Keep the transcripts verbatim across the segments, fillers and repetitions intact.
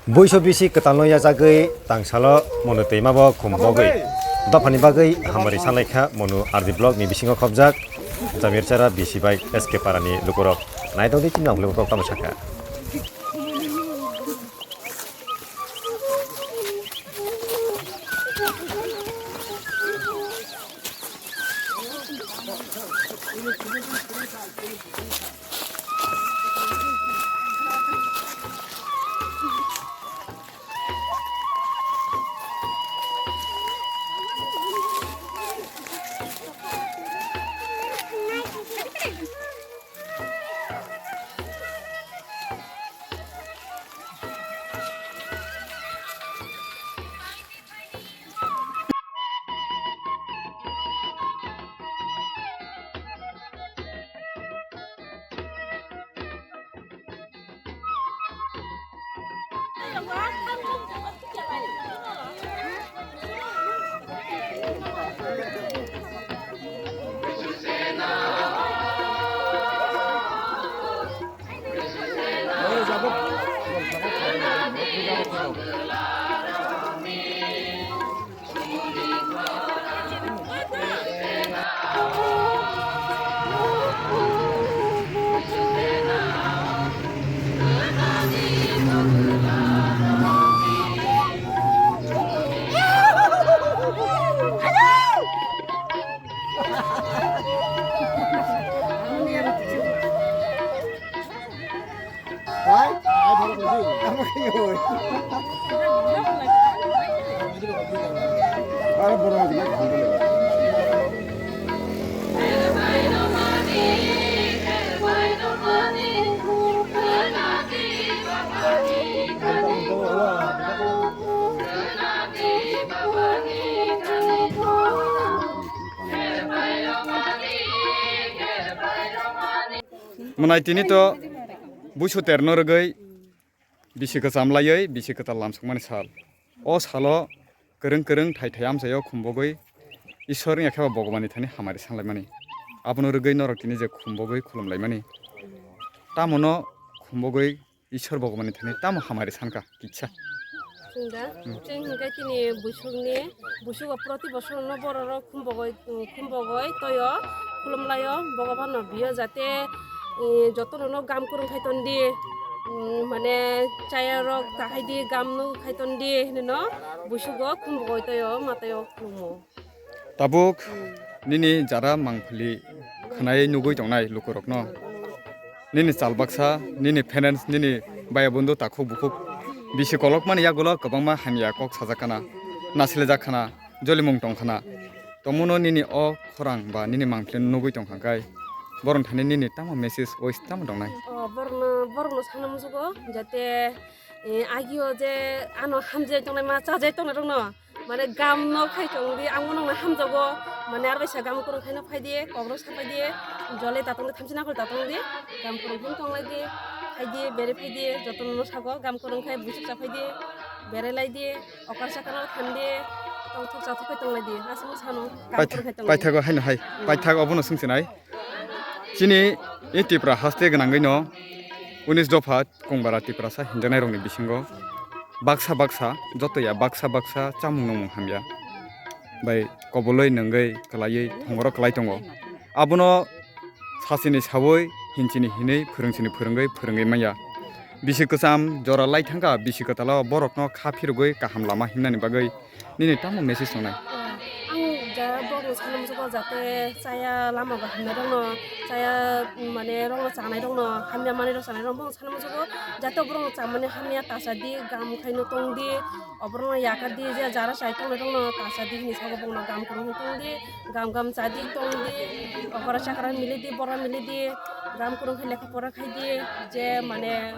Buiso bisi kwtalno yachagwi tangsalo monu twima bo khum bogwi. Dophani bagwi hamari salaikha monu R D block ni bisingo khobjak. Jamir chara bisi bai S K parani lukurok. Naitokdi chini nangkukli borok tamo sakha. Mwnai tini to buisu terno rwgwi bisi kwcham laiwi bisi kwtal lamsokmani sal. O salo kwrwng kwrwng thai thai amchaio khumbogwi Ishwar wngya khe bo Bhagwanni thani hamari sanlaimani. Abono rwgwi norok tini je khumbogwi khulumlaimani. Tamono khumbogwi Ishwar Bhagwanni thani tamo hamari sankha kisa. Chwng da, Hmm. chwng hinkhe chini buisukni, buisugo proti bosorno bororok khumbogoi, khumbogoi toyo, khulumlaio, Bhagwanno biyo jate, eh, jotonono gam kwrwng khai tondi, mm, mane chayarok tahaidi gam nuk khai tondi hinino buisugo khumbogoi toyo, mataio khulumo. Tabuk nini jara mangpili khwnai nugui tongnai lukurokno. Nini chal baksa, nini parents, nini baya bondhu takhuk bukhuk bisi kolokmani yagulo kwbangma hamya kok sajak khana, nasilajak khana, jolimung tong khana. Tomono nini o khorang ba nini mangpili nugui tong kha khe borokni thani nini tamo message wish tamo tongnai? O, borokno, borokno sana musugo jate, eh, agio je ano hamjai tongnai ma chajai tongnai rokno. Mane gam no khai tong di, ang bono hamjago. Mane aro bai sa gam kwrwng khai no phai di, kok rok sa phai di, jole tatong di, thamchi nakhol tatong di, gam kwrwng phano tong lai di, phai di, bere phai di, joto no sago gam kwrwng khai buisuk cha phai di, bere lai di, okar sakar no than di, tongthok chathok khai tong lai di, aswk sano gam Paitha-, kwrwng khai tong lai di. Paithago haino hai, Hmm. Paithak obono swngchinai. Chini e Tipra haste gwnangwi no unis dopha Kongbara Tiprasa hinjaknairokni bisingo baksa baksa, joto ya baksa baksa chamung nungmung hamya bai kobolwi nungwi kwlaiwi thongoro kwlai tongo. Abono sachini sawi, hinchini hinwi, phwrwngchini phwrwngwi, phwrwngwi manya. Bisi kwcham jora lai thangkha, bisi kwtalo borokno kha phirogwi kaham lama himnani bagwi Nini tamo message tongnai? Ang ja borokno sana muchungo jate chaya lama bo hamya rokno, chaya, mane rokno chanai rokno, hamya manwi rok chanai rokno bono sana muchungo jate borokno chamani hamya tasa di, gam khaino tong di, oborokno yakar di, je jara chai tongnai rokno tasa di hinwi sago, bono gam kwrwng khe tong di, gam gam cha di tong di, okra chakra mili di, bora mili di, gam kwrwng khe lekha pora khai di, je mane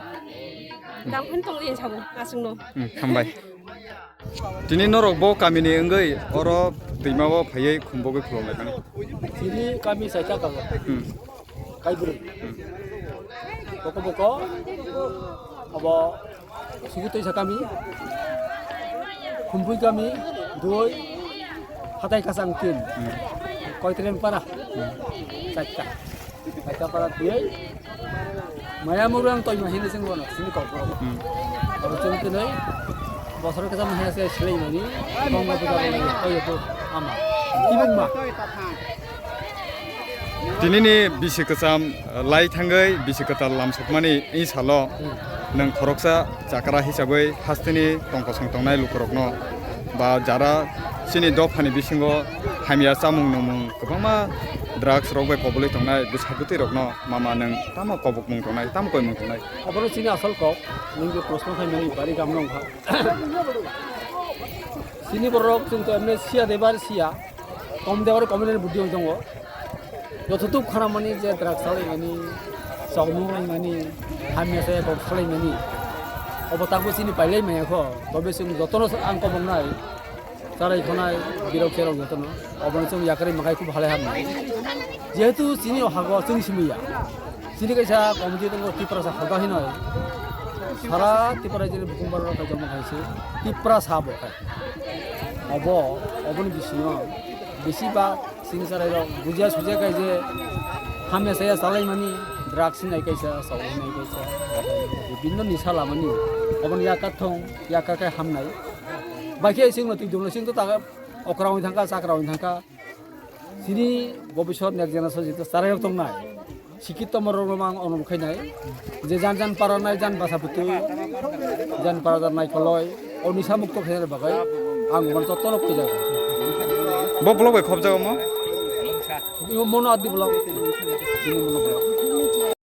gam khaino tong di hinwi sago aswkno. Hmm, hambai. Tini norok bo kamini wngwi oro twima o phaiwi khumbogwi khulumlaimani. Chini kami saita kago. Hmm. Kaibrwi. Boko boko abo Sugutwi sa kami, Khumbui kami, Doi, Hatai Kasang tin, Hmm. Koitreng para, Hmm. Chaita. Chaita para tiyai. Maya murang toi mahini sing bono, sini kok. Hmm. Abo Tini bosor kwcham hai se silai mani, kong ko puja ko ko ko ama. Tibuk ma. Tinini bisi kwcham lai thangwi bisi kwtal lamsokmani i salo nwng khoroksa chakra hisabwi hasteni tongkosong tongnai lukurokno ba jara chini dophani bisingo hamya chamung nungmung kwbangma drugs rok bai koboli tongnai bwsa bwtwi rokno mama nwng tamo kobokmung tongnai tamo koimung tongnai. Obono chini asol kok, nwng je proshno khaimani bari gamno wngkha. Chini borok chwng to emne siya debar siya, kom debar kom ni buddi wng tongo. Jototuk khanamani je drugs salaimani, chokmung laimani, hamya saya kok salaimani. Obo takbo chini pailai maya kho, tobe chwng jotono ang kobongnai. Charai khonai birok cherok jotono obono chwng yakarwi makai khub halai hamnai. Jehetu chini o hago chwng simi ya. Chini kaisa committee tongo Tiprasa Khoda hinoi. Sara Tipra jini bukhung barok rok kaisa omo kaisa Tiprasa bo khai. Obo, oboni bisingo bisi ba chini charai rok bujia sujia kai je hamya saya salai mani, drugs hinai kaisa, chokmung hinai kaisa, bibinno nisa lamani. Oboni yakar thong, yakar kai hamnai. Baikhe chwngno twi dungno chwng to ta okra wng thangkha, chakra wng thangkha. Chini bobisot next generation jito charai rok tongnai. Sikito morok rok mang ono khainai. Je jan jan para nai jan basa butui. Jan para jan nai koloi. Oni samuk to khainai bagai. Ang mon to tono khaijak. Bo blog bai khobjago mo? Imo mono adi blog. Chini mono blog.